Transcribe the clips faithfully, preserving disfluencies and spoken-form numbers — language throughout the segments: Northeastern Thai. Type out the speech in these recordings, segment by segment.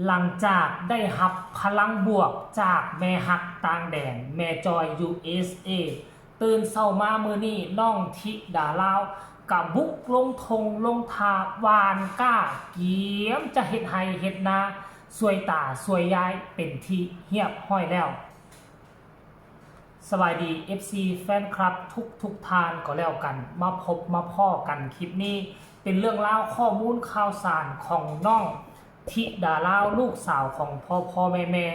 หลังจากได้รับพลังบวกจากแม่ฮักต่างแดน แม่จอย ยู เอส เอ ตื่นเช้ามามื้อนี้น้องธิดาลาวกะบุกลงทงลงทาหว่านก้า เกียมจะเฮ็ดไฮ่เฮ็ดนา ช่วยตาช่วยยายเป็นที่เรียบร้อยแล้ว สบายดี เอฟซี แฟนคลับทุกทุกท่านก็แล้วกัน มาพบมาพ้อกันคลิปนี้ เป็นเรื่องราวข้อมูลข่าวสารของน้องธิดาลาว ลูกสาวของพ่อพ่อแม่แม่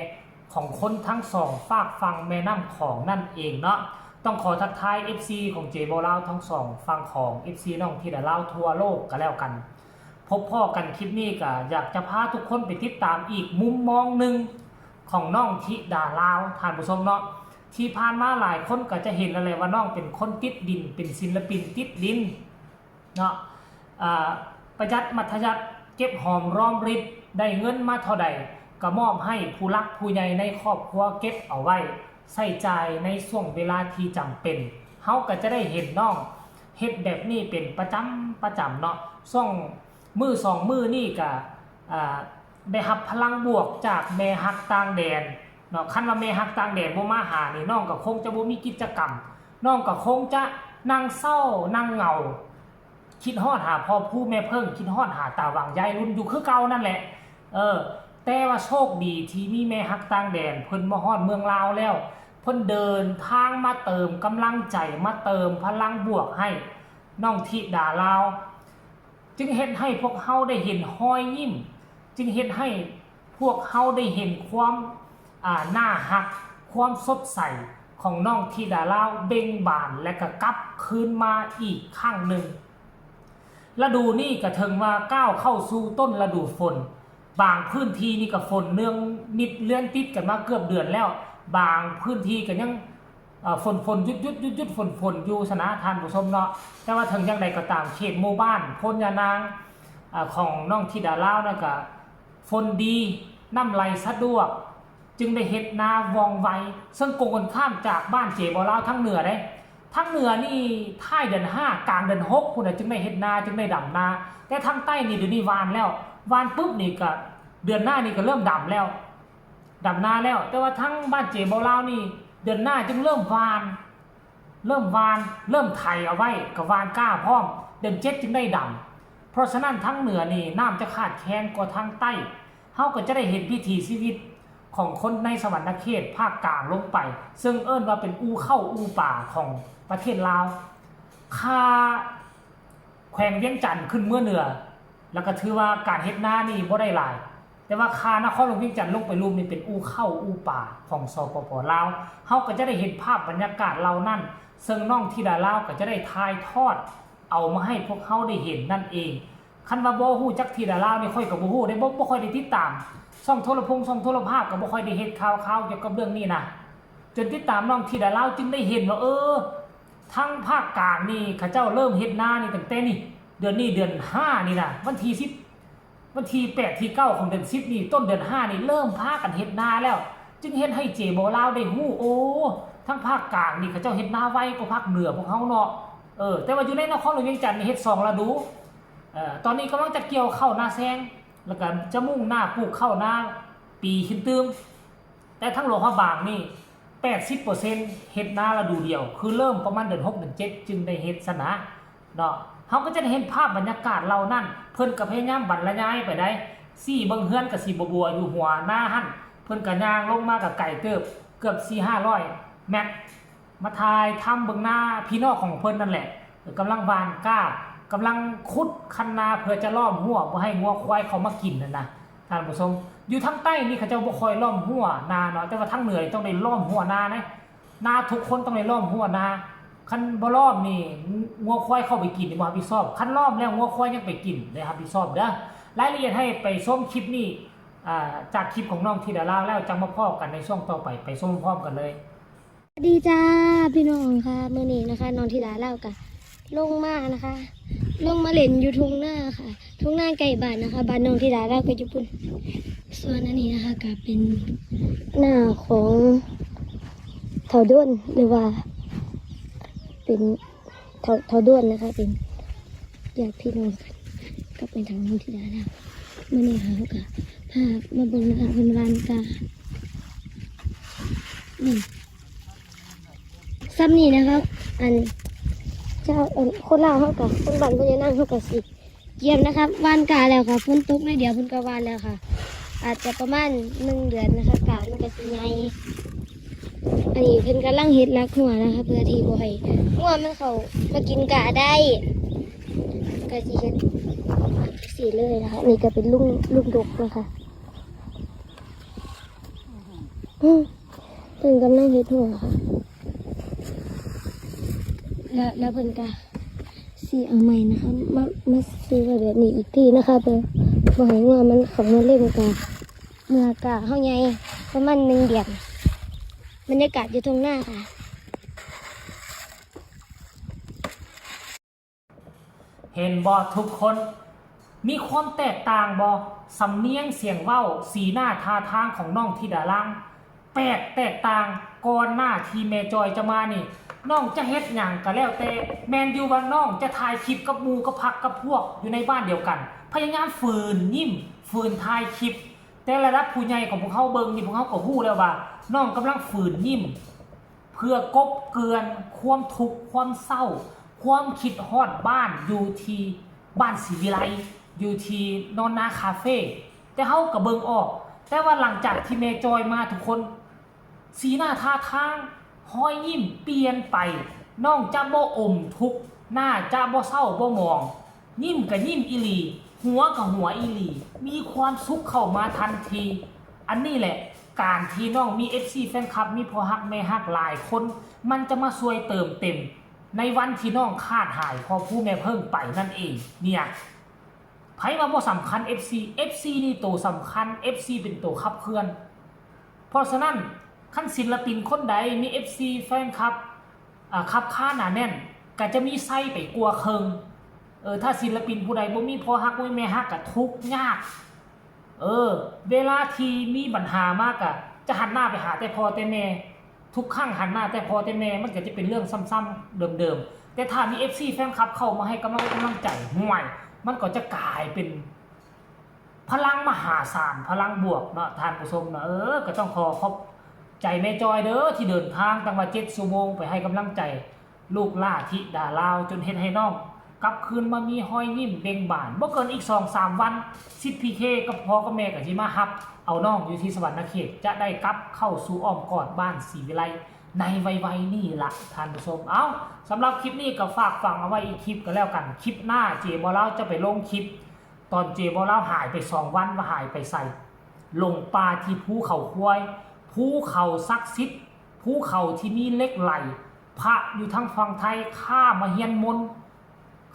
ของคนทั้งสองฟากฝั่งแม่น้ำของนั่นเองเนาะ ต้องขอทักทาย เอฟซี ของเจโบลาวทั้งสองฝั่งของ เอฟซี น้องธิดาลาวทั่วโลกก็แล้วกัน พบพ้อกันคลิปนี้ก็อยากจะพาทุกคนไปติดตามอีกมุมมองหนึ่งของน้องธิดาลาว ท่านผู้ชมเนาะ ที่ผ่านมาหลายคนก็จะเห็นแล้วแหละว่าน้องเป็นคนติดดิน เป็นศิลปินติดดินเนาะ อ่า ประหยัดมัธยัสถ์ เก็บหอมรอมริบ ได้เงินมาเท่าใดก็มอบให้ผู้หลักผู้ใหญ่ในครอบครัวเก็บเอาไว้ใช้จ่ายในช่วงเวลาที่จำเป็น เฮาก็จะได้เห็นน้องเฮ็ดแบบนี้เป็นประจำประจำเนาะ ช่วงมื้อสองมื้อนี่ก็ อ่า ได้รับพลังบวกจากแม่ฮักต่างแดนเนาะ คันว่าแม่ฮักต่างแดนบ่มาหานี่ น้องก็คงจะบ่มีกิจกรรม น้องก็คงจะนั่งเศร้านั่งเหงา คิดฮอดหาพ่อผู้แม่เพิ่ง คิดฮอดหาตาหว่างยายรุ่นอยู่คือเก่านั่นแหละ เออ แต่ว่าโชคดีที่มีแม่ฮักต่างแดน เพิ่นมาฮอดเมืองลาวแล้ว เพิ่นเดินทางมาเติมกำลังใจ มาเติมพลังบวกให้น้องธิดาลาว จึงเฮ็ดให้พวกเฮาได้เห็นฮอยยิ้ม จึงเฮ็ดให้พวกเฮาได้เห็นความ อ่า น่าฮัก ความสดใสของน้องธิดาลาวเบ่งบานและก็กลับคืนมาอีกครั้งหนึ่ง ฤดูนี้ก็ถึงว่าก้าวเข้าสู่ต้นฤดูฝน บางพื้นที่นี่ก็ฝนเนืองนิดเรือนติดกันมาเกือบเดือนแล้ว บางพื้นที่ก็ยัง เอ่อ ฝนฝนหยุดหยุดหยุดหยุดฝนฝนอยู่ซะนะท่านผู้ชมเนาะ แต่ว่าถึงอย่างใดก็ตาม เขตหมู่บ้านโพนยานาง อ่า ของน้องธิดาลาวนั่นก็ฝนดี น้ำไหลสะดวก จึงได้เฮ็ดนาว่องไว ซึ่งกงกันข้ามจากบ้านเจบ่าวลาวทางเหนือเด้ ทางเหนือนี่ท้ายเดือนห้ากลางเดือนหกพุ้นน่ะจึงได้เฮ็ดนา จึงได้ดำนา แต่ทางใต้นี่เดี๋ยวนี้หว่านแล้ว หว่านปุ๊บนี่ก็เดือนหน้านี่ก็เริ่มดำแล้ว ดำนาแล้ว แต่ว่าทางบ้านเจบ่าวลาวนี่เดือนหน้าจึงเริ่มหว่าน เริ่มหว่าน เริ่มไถเอาไว้ ก็หว่านกล้าพร้อม เดือนเจ็ดจึงได้ดำ เพราะฉะนั้นทางเหนือนี่น้ำจะขาดแคลนกว่าทางใต้ เฮาก็จะได้เห็นวิถีชีวิตของคนในสวรรคเขตภาคกลางลงไป ซึ่งเอิ้นว่าเป็นอู่เข้าอู่ป่าของประเทศลาว ค่าแขวงเวียงจันทน์ขึ้นเมือเหนือ แล้วก็ถือว่าการเฮ็ดนานี่บ่ได้หลาย แต่ว่าค่านครหลวงเวียงจันทน์ลงไปลุ่มนี่เป็นอู่เข้าอู่ป่าของ สปป ลาว เฮาก็จะได้เห็นภาพบรรยากาศเหล่านั้น ซึ่งน้องธิดาลาวก็จะได้ถ่ายทอดเอามาให้พวกเฮาได้เห็นนั่นเอง คันว่าบ่ฮู้จักธิดาลาวนี่ข้อยก็บ่ฮู้เด้ บ่ บ่ค่อยได้ติดตาม ช่องโทรพงษ์ ช่องโทรภาพก็บ่ค่อยได้เฮ็ดข่าวๆ เกี่ยวกับเรื่องนี้นะ จนติดตามน้องธิดาลาวจึงได้เห็นว่า เออ ทางภาคกลางนี่เขาเจ้าเริ่มเฮ็ดนานี่ตั้งแต่นี่ เดือนนี้เดือนห้านี่นะ วันที่สิบ วันที่แปด ที่เก้า ของเดือนสิบนี่ ต้นเดือนห้านี่เริ่มพากันเฮ็ดนาแล้ว จึงเฮ็ดให้เจบ่าวลาวได้ฮู้ โอ้ ทางภาคกลางนี่เขาเจ้าเฮ็ดนาไวกว่าภาคเหนือพวกเฮาเนาะ เออ แต่ว่าอยู่ในนครหลวงเวียงจันทน์นี่เฮ็ดสองฤดู เอ่อ ตอนนี้กำลังจะเกี่ยวข้าวนาแซง แล้วก็จะมุ่งหน้าปลูกข้าวนาปีขึ้นตื่ม แต่ทางหลวงพระบางนี่ แปดสิบเปอร์เซ็นต์ เฮ็ดนาฤดูเดียว คือเริ่มประมาณเดือนหก เดือนเจ็ด จึงได้เฮ็ดซะนะ เนาะ เฮาก็จะได้เห็นภาพบรรยากาศเหล่านั้น เพิ่นก็พยายามบรรยายไปได้ สิเบิ่งเฮือนก็สิบ่บัวอยู่หัวนาหั่น เพิ่นก็ย่างลงมาก็ไกลเติบ เกือบสี่ห้าร้อยเมตร มาถ่ายทำเบิ่งนาพี่น้องของเพิ่นนั่นแหละ กำลังหว่านกล้า กำลังขุดคันนาเพื่อจะล้อมฮั้วบ่ให้งัวควายเข้ามากินนั่นนะ ท่านผู้ชม อยู่ทางใต้นี่เขาเจ้าบ่ค่อยล้อมฮั้วนาเนาะ แต่ว่าทางเหนือนี่ต้องได้ล้อมฮั้วนานะ นาทุกคนต้องได้ล้อมฮั้วนา คันบ่ล้อมนี่งัวควายเข้าไปกินนี่บ่รับผิดชอบ คันล้อมแล้วงัวควายยังไปกิน ได้รับผิดชอบเด้อ รายละเอียดให้ไปชมคลิปนี้ อ่า จากคลิปของน้องธิดาลาวแล้วจั่งมาพ้อกันในช่วงต่อไป ไปชมพร้อมกันเลย สวัสดีจ้าพี่น้องค่ะ มื้อนี้นะคะน้องธิดาลาวก็ลงมานะคะ ลงมาเล่นอยู่ทุ่งนาค่ะ ทุ่งนาใกล้บ้านนะคะ บ้านน้องธิดาลาวก็อยู่พุ้น ส่วนอันนี้นะคะก็เป็นนาของเฒ่าโดน หรือว่า เป็นเฒ่าเฒ่าโดนนะคะ เป็นญาติพี่น้องกันกับแม่เฒ่าน้องธิดาลาว มื้อนี้ค่ะเฮาก็ ถ้ามาเบิ่งนะคะ เพิ่นหว่านกา นี่ ส่ำนี้นะครับ อัน เจ้า อัน คนลาวเฮาก็ คนบ้านพ่อใหญ่นางเฮาก็สิเตรียมนะครับ หว่านกาแล้วค่ะ ฝนตกหน่อยเดียวเพิ่นก็หว่านแล้วค่ะ อาจจะประมาณหนึ่งเดือนนะคะ กามันก็สิใหญ่ อันนี้เพิ่นกำลังเฮ็ดหลักหัวนะคะ เพื่อที่บ่ให้งัวมันเข้ามากินกาได้ ก็สิเฮ็ดจั่งซี้เลยนะคะ นี่ก็เป็นลุง ลุงดกนะคะ อืม เพิ่นกำลังเฮ็ดหัวค่ะ แล้ว แล้วเพิ่นก็สิเอาใหม่นะคะ มา มาซื้อไว้แบบนี้อีกทีนะคะ เพื่อบ่ให้งัวมันเข้ามาเล่นกา เมื่อกาเฮาใหญ่ประมาณหนึ่งเดือน บรรยากาศอยู่ทุ่งนาค่ะ เห็นบ่ทุกคน มีความแตกต่างบ่ สำเนียงเสียงเว้า สีหน้าท่าทางของน้องธิดาลัง แปลกแตกต่าง ก่อนหน้าที่แม่จอยจะมานี่ น้องจะเฮ็ดหยังก็แล้วแต่ แม่นอยู่ว่าน้องจะถ่ายคลิปกับหมู่กับพรรคกับพวกอยู่ในบ้านเดียวกัน พยายามฝืนยิ้ม ฝืนถ่ายคลิป แต่ระดับผู้ใหญ่ของพวกเฮาเบิ่งนี่ พวกเฮาก็ฮู้แล้วว่า น้องกำลังฝืนยิ้ม เพื่อกลบเกลื่อนความทุกข์ความเศร้า ความคิดฮอดบ้านอยู่ที่บ้านศรีวิไล อยู่ที่นอนนาคาเฟ่ แต่เฮาก็เบิ่งออก แต่ว่าหลังจากที่แม่จอยมาทุกคน สีหน้าท่าทาง ฮอยยิ้มเปลี่ยนไป น้องจะบ่อมทุกข์ หน้าจะบ่เศร้าบ่หมอง ยิ้มก็ยิ้มอีหลี หัวก็หัวอีหลี มีความสุขเข้ามาทันที อันนี้แหละ การที่น้องมี เอฟซี แฟนคลับ มีพ่อฮักแม่ฮักหลายคน มันจะมาช่วยเติมเต็ม ในวันที่น้องขาดหายพ่อผู้แม่เพิ่งไปนั่นเอง เนี่ย ไผว่าบ่สำคัญ เอฟซี เอฟซี นี่โตสำคัญ เอฟซี เป็นโตขับเคลื่อน เพราะฉะนั้น คันศิลปินคนใดมี เอฟซี แฟนคลับ อ่า คับค้าหนาแน่น ก็จะมีไส้ไปกว่าเคิง เออ ถ้าศิลปินผู้ใดบ่มีพ่อฮักบ่มีแม่ฮักก็ทุกข์ยาก เออ เวลาที่มีปัญหามากะ จะหันหน้าไปหาแต่พ่อแต่แม่ ทุกครั้งหันหน้าแต่พ่อแต่แม่ มันก็จะเป็นเรื่องซ้ำๆเดิมๆ แต่ถ้ามี เอฟซี แฟนคลับเข้ามาให้กำลังอกกำลังใจ ห่วย มันก็จะกลายเป็นพลังมหาศาล พลังบวกเนาะ ท่านผู้ชมเนาะ เออ ก็ต้องขอขอบใจแม่จอยเด้อ ที่เดินทางตั้งว่าเจ็ดชั่วโมงไปให้กำลังใจ ลูกหล้าธิดาลาว จนเฮ็ดให้น้องกลับคืนมามีฮอยยิ้มเบ่งบาน บ่เกินอีกสองสามวัน สิทธิ์พีเคกับพ่อกับแม่ก็สิมาฮับเอาน้องอยู่ที่สวรรณเขต จะได้กลับเข้าสู่อ้อมกอดบ้านศรีวิไลในไวๆนี่ละท่านผู้ชม เอ้า สำหรับคลิปนี้ก็ฝากฝังเอาไว้อีกคลิปก็แล้วกัน คลิปหน้าเจบ่าวลาวจะไปลงคลิป ตอนเจบ่าวลาวหายไปสองวัน ว่าหายไปไส หลงป่าที่ภูเขาควาย ภูเขาศักดิ์สิทธิ์ ภูเขาที่มีเหล็กไหล พระอยู่ทางฝั่งไทยข้ามมาเฮียนมนต์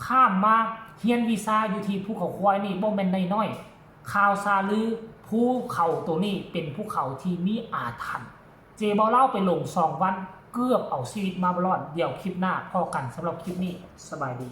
ข้ามมาเฮียนวิชาอยู่ที่ภูเขาควายนี่บ่แม่นน้อยๆ ข่าวซาลือ ภูเขาตัวนี้เป็นภูเขาที่มีอาถรรพ์ เจบ่าวลาวไปหลงสองวัน เกือบเอาชีวิตมาบ่รอด เดี๋ยวคลิปหน้าพ้อกัน สำหรับคลิปนี้ สบายดี